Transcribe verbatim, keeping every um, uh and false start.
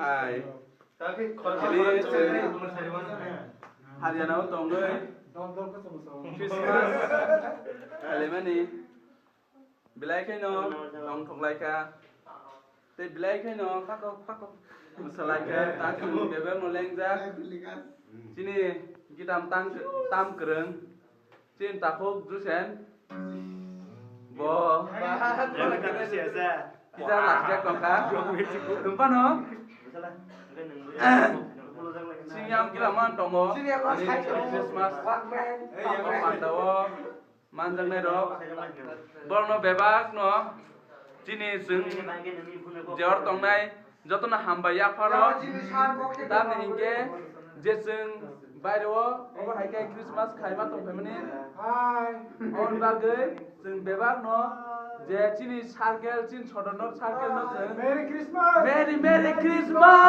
Hai. Chini chwng Haryana o tongwi Christmas khalimani belai kheno tongthok laikha. Tei belai kheno mwsalaikha, tang chwng bebak no lengjak. Chini gitam tang, tam kwrwng. Chini takhuk Jusen. Bo. Kisa lachijak tongkha. Wngphano. Chini yang kila man tongo. Ani Christmas. Pandao. Manjaknai rok, borno bebak no chini chwng jehor tongnai jotono hambai yapharo. Tamni hinkhe je chwng baireo obo hai khe Christmas khaima tongphaimani. Oboni bagwi chwng bebak no je chini circle, chini sodorno circle no chwng Merry Christmas! Merry, Merry Christmas!